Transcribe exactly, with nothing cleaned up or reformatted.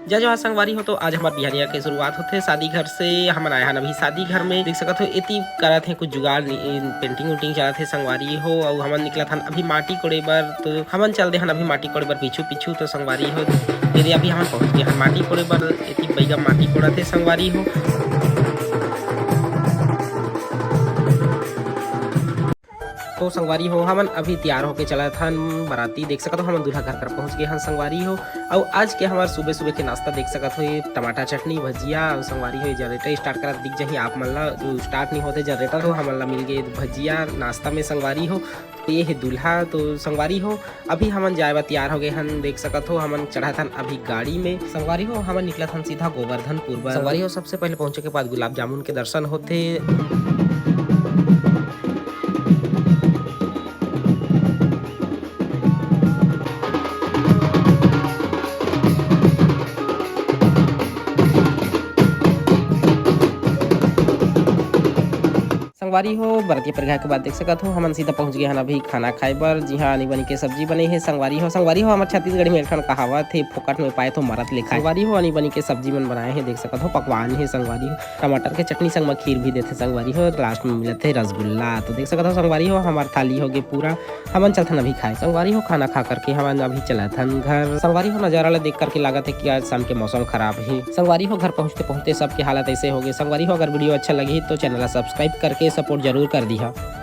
जय जोहार संगवारी हो, तो आज हमार बिहनिया के शुरुआत होथे शादी घर से। हमन आए हन अभी शादी घर में, देख सकत हो एती करत हे कुछ जुगाड़, पेंटिंग उंटिंग चलत हे संगवारी हो। अउ हमन निकलत हन अभी माटी कोड़े बर, तो हमन चल दे हन अभी माटी कोड़े बर पीछू पीछू। तो संगवारी हो, ये दे अभी हमन पहुंच गए हन माटी कोड़े बर, एती बैगा माटी कोड़त हे संगवारी हो। तो संगवारी हो, हमन अभी तैयार होके चलत हन बराती। देख सकत हो, हमन दूल्हा घर कर पहुंच गए हन संगवारी हो। अउ आज के हमार सुबह सुबह के नाश्ता देख सकत हो, ये टमाटर चटनी, भजिया। अउ संगवारी हो, ये जनरेटर स्टार्ट करत दिख जाही आप मन ला, जो स्टार्ट नहीं होते जनरेटर, तो हमन ला मिल गए भजिया नाश्ता में संगवारी हो। ये हे दूल्हा। तो संगवारी हो, अभी हमन जाए बर तैयार हो गए हन। देख सकत हो, हमन चढ़त हन अभी गाड़ी में। संगवारी हो, हमन निकलत हन सीधा गोवर्धनपुर बर। संगवारी हो, सबसे पहले पहुंचे के बाद गुलाब जामुन के दर्शन होथे। संगवारी हो, बरतिया परिघा के बाद देख सकत हो, हमन सीधा पहुंच गए हन अभी खाना खाए बर, जिहां आनी बनी के सब्जी बने हे। संगवारी हो, संगवारी हो, हमर छत्तीसगढ़ी में एक ठन कहावत हे, "फोकट में पाए तो मरत ले खाए।" संगवारी हो, आनी बनी के सब्जी मन बनाए हे, देख सकत हो, पकवान हे संगवारी हो, टमाटर के चटनी संग म खीर भी देथे संगवारी हो, लास्ट में मिलत हे रसगुल्ला। तो देख सकत हो संगवारी हो, हमार थाली हो गए पूरा, हमन चलथन अभी खाए। संगवारी हो, खाना खा करके हमन अभी चलत हन घर। संगवारी हो, नजारा ला देख करके लागत हे कि आज शाम के मौसम खराब हे। संगवारी हो, घर पहुंचते पहुंचते सबके हालत ऐसे हो गए। संगवारी हो, अगर वीडियो अच्छा लगी तो चैनल ला सब्सक्राइब करके सपोर्ट जरूर कर दिहा।